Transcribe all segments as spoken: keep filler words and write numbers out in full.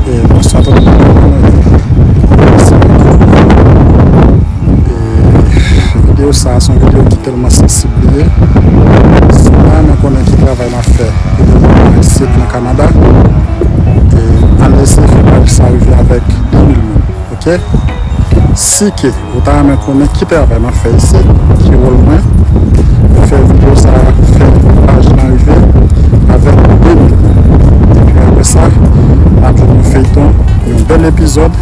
E bonswa tout moun. E videyo sa a se yon videyo ki tèlman sansib li ye. Si w ta renmen konnen ki travay m ap fè pou de mil mwa isit nan Kanada, e ann eseye fè paj sa rive avèk de mil moun, oke? Si ke ou ta renmen konnen ki travay m ap fè isit, ki wòl mwen, fè videyo sa a, fè paj lan rive avèk de mil moun. Epi apre sa, n ap jwenn yon feyton, yon bèl epizòd,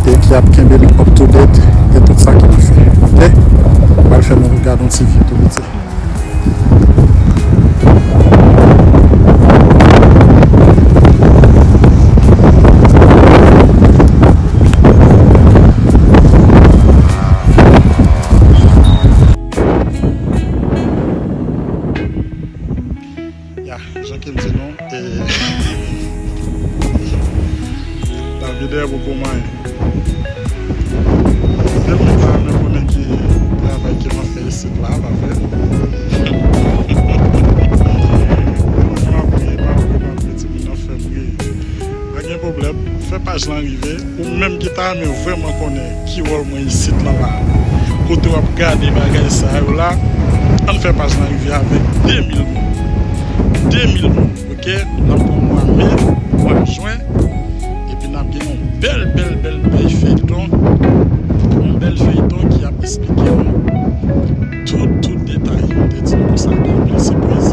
e ki ap kenbe nou up to date de tout sa ke n ap fè. Oke? M pral fè nou gade yon ti videyo tou piti. Ya, jan ke m di nou, e, David dèyè poko manyen. Depi m ta renmen konnen ki travay ke m ap fè isit la, pa vre? M ap ri, m ap ri, m ap ri, timoun nan fè m ri. Pa gen pwoblèm, fè paj lan rive. Ou menm ki ta renmen vrèman konnen ki wòl mwen isit lan la, kote w ap gade bagay sa yo la, ann fè paj lan rive avèk de mil moun. De mil moun, oke? N ap pran mwa me, mwa jen, epi n ap gen yon bèl, bèl, bèl, bèl feyton. Yon bèl feyton ki ap esplike nou tout, tout detay. Mwen te di nou konsa, gen yon pil sipriz.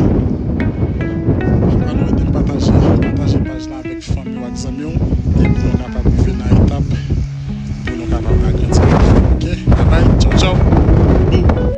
Ann ede m pataje, pataje paj la avèk fanmi w ak zanmi w, epi nou kapab rive nan etap pou nou kapab agrandi. Oke? Babay, tchaw, tchaw. Boom.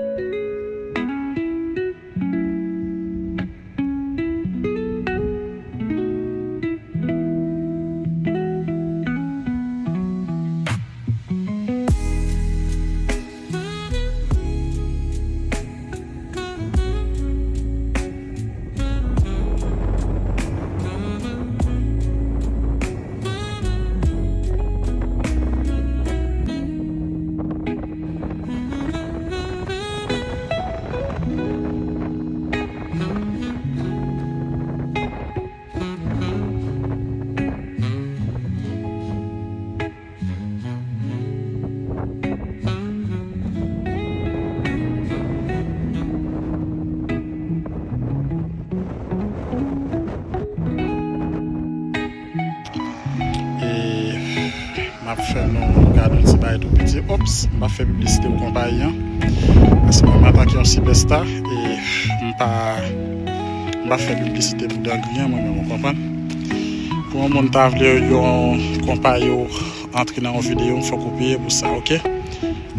E m ap fè nou gade yon ti bagay tou piti. Ops, m pa fè piblisite pou konpayi an. Paske mwen m antanke yon sipèsta, e m pa, m pa fè piblisite pou dan griyen mwen menm, ou konprann? Pou yon moun ta vle yon konpayi ou antre nan yon videyo, fòk ou peye pou sa, oke?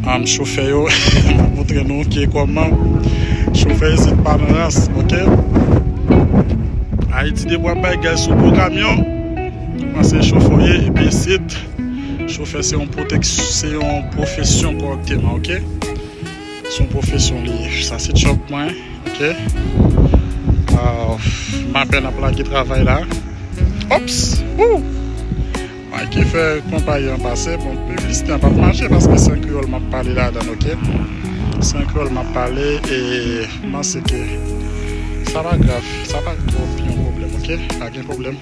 Am, chofè yo, m ap montre nou ke kòman chofè isit pa nan rans, oke? Ayiti, depi w ap bay gaz sou gwo kamyon, ou panse chofè w ye, epi isit, chofè se yon pwotèks-, se yon pwofesyon kòrèkteman, oke? Se yon pwofesyon li ye. Sa se chòp mwen, oke? Ah, m apèn ap lage travay la. Ops! Wou! Mwen ki fè konpayi an pase, bon, piblisite an p ap mache paske se an kreyòl m ap pale ladan, oke? Se an kreyòl m ap pale e m panse ke sa pa grav, sa pa twòp yon pwoblèm, oke? Pa gen pwoblèm.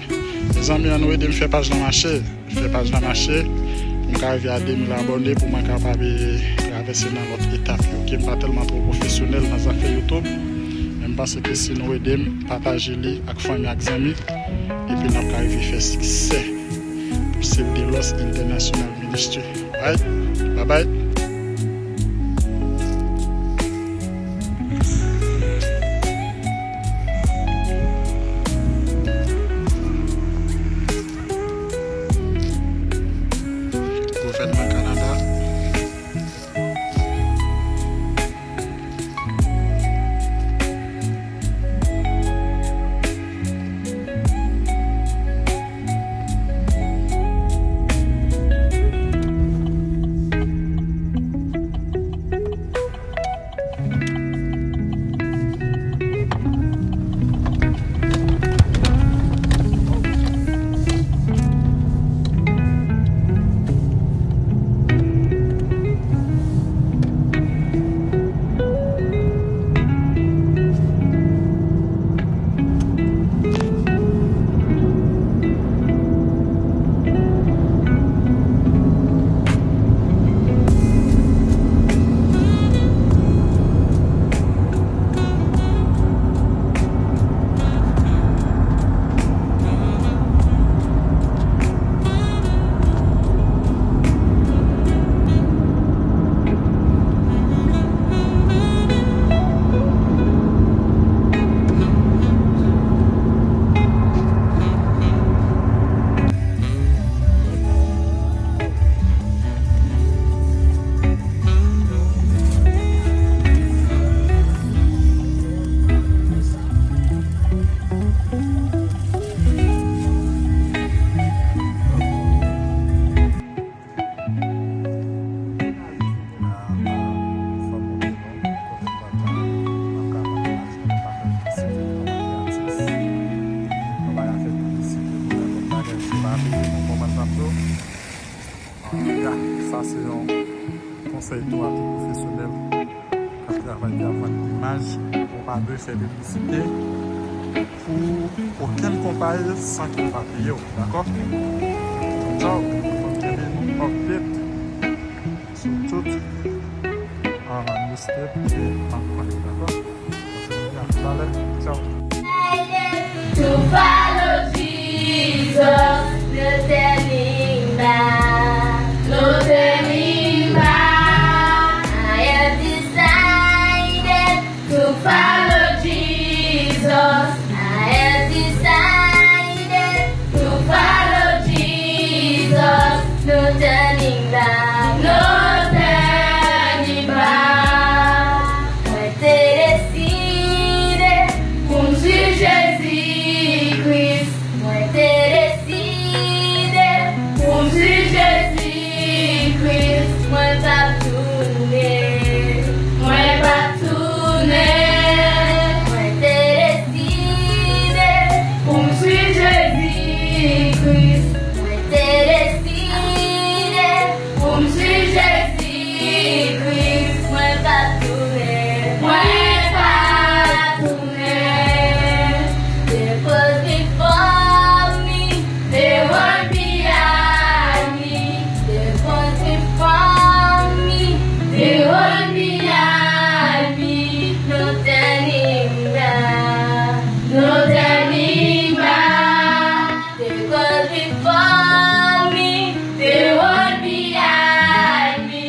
Mezanmi, ann nou ede m fè paj lan mache. Fè paj lan mache, pou m ka rive a de mil abòne, pou mwen kapab, eh, travèse nan lòt etap yo. Oke, m pa tèlman twò pwofesyonèl nan zafè YouTube, men m panse ke si nou ede m, pataje li ak fanmi ak zanmi, epi n ap ka rive fè siksè pou Save the Lost International Ministry. Right? Bye bye. Gouvènman Kanada. Apre, bon, bon, bon, bon, bon. Ya, sa se yon konsèy tou a tout pwofesyonèl k ap travay, ki ap vann imaj. Ou pa dwe fè piblisite pou okenn konpayi san ke yo pa peye w, dakò? Tchaw, tchaw. Fò m kenbe nou update sou tout, ah, new step ke m ap pran yo, dakò? Talè, tchaw. To follow Jesus, no turning back, no turning back. I have decided to follow Jesus. I have decided to follow Jesus. No turning back, no turning back. Mwen te deside pou m swiv Jezi Kris. Mwen te deside pou m swiv Jezi Kris. Mwen p ap tounen. Mwen p ap tounen. Mwen te deside pou m swiv Jezi Kris. Mwen te deside pou m swiv Jezi Kris. Mwen p ap tounen. Mwen p ap tounen. The cross before me, the world behind me. The cross before me, the world behind me. No turning back, no turning back. The cross before me, the world behind me.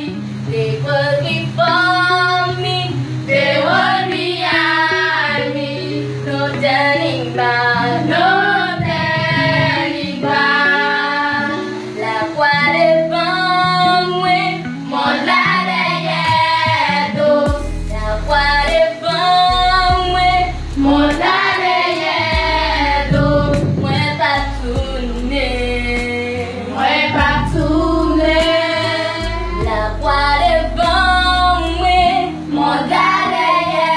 The cross before me, the world behind me. No turning back, no turning back. Lakwa devan mwen, mond la dèyè do. Lakwa devan mwen, mond la dèyè do. Mwen p ap tounen. Mwen p ap tounen. Lakwa devan mwen, mond la dèyè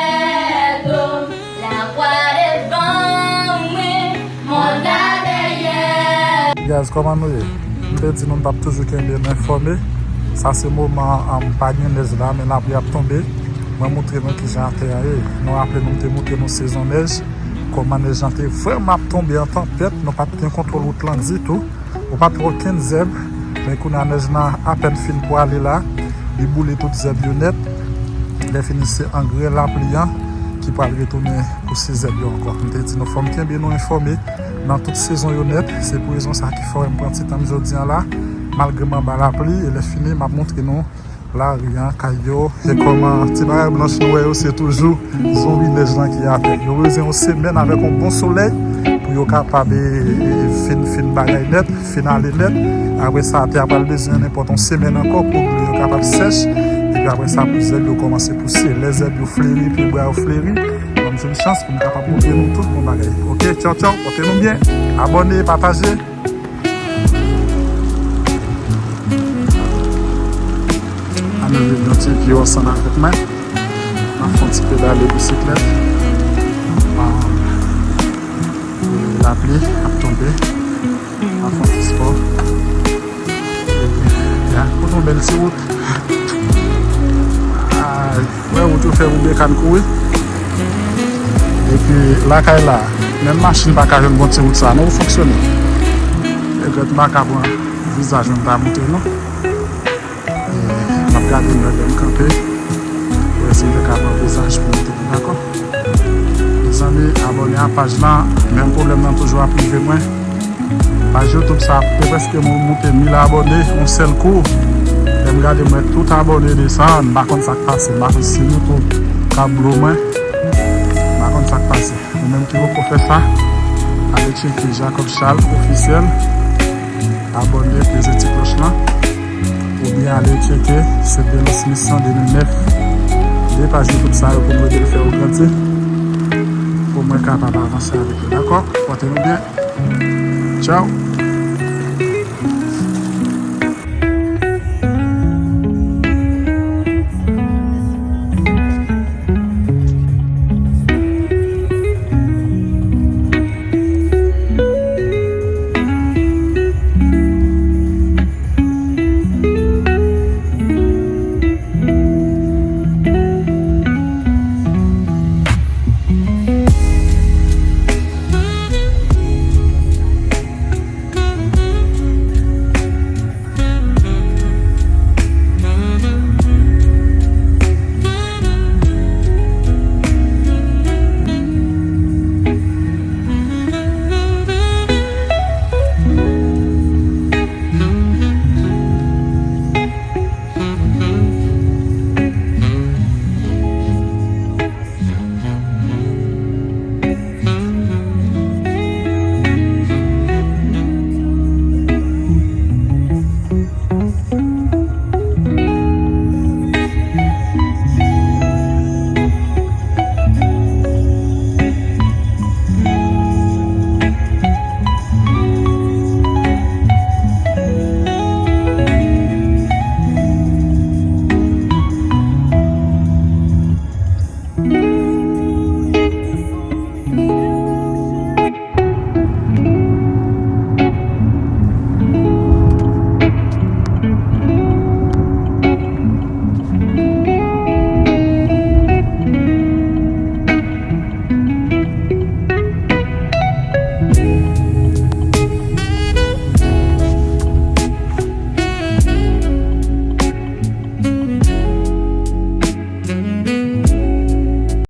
do. Lakwa devan mwen, mond la dèyè. Guys, kòman nou ye? M te di nou m t ap toujou kenbe nou enfòme. Sa se moman an, pa gen nèj la, men lapli ap tonbe. Mwen montre nou kijan atè a ye. Nou raple nou m te montre nou sezon nèj, kòman nèj lan te vrèman ap tonbe an tanpèt, nou pa t gen kontwòl wout lan ditou. Ou pa t wè okenn zèb, men kounye a nèj lan apèn fin pwale la, li boule tout zèb yo nèt. Lè fini se angrè lapli an ki pral retounen pou se zèb yo ankò. M te di nou fò m kenbe nou enfòme nan tout sezon yo nèt. Se pou rezon sa ki fè m pran ti tan m jodi an la, malgre m anba lapli, e lè fini m ap montre nou lari an, kay yo, e kòman ti bagay blanch nou wè yo, se toujou zonbi nèj lan ki atè. Yo bezwen yon semèn avèk yon bon solèy pou yo kapab, e, e, fin, fin bagay nèt, fin ale nèt. Apre sa, atè a pral bezwen nenpòt yon semèn ankò pou dlo yo kapab sèch. Epi apre sa, pou zèb yo kòmanse pouse. Lè zèb yo fleri, pyebwa yo fleri, ban m jwenn chans pou m kapab montre nou tout bon bagay. Oke, tchaw, tchaw, pòte nou byen. Abòne, pataje. Ann viv yon ti vi ansanm avèk mwen. M ap fè yon ti pedale bisiklèt. Ah, lapli ap tonbe. M ap fè yon ti spò. Epi, ya, kote yon bèl ti wout. Ah, Wè wout yo fè pou Bekan kouri. Epi lakay la, menm machin pa ka jwenn bon ti wout sa non pou fonksyone. Regrèt m pa ka pran vizaj mwen m ta montre nou. E, m ap gade m lè m kanpe. Pou wè si m te ka pran vizaj pou montre nou, dakò? Mezanmi, abòne a paj lan, menm pwoblèm nan toujou ap rive mwen. Paj YouTube sa te prèske mou-, moute mil abòne yon sèl kou. Lè m gade, m wè tout abòne desann. M pa konn sa k pase. M pa konn si YouTube k ap blo mwen. M pa konn sa k pase. Ou menm ki poko fè sa, ale tcheke Jacob Charles Officiel. Abòne, peze ti klòch lan. Oubyen ale tcheke Saint Denis Mission de mil nèf. De paj YouTube sa yo pou nou ede l fè yo grandi. Pou mwen kapab avanse avèk yo, dakò? Pòte nou byen. Tchaw.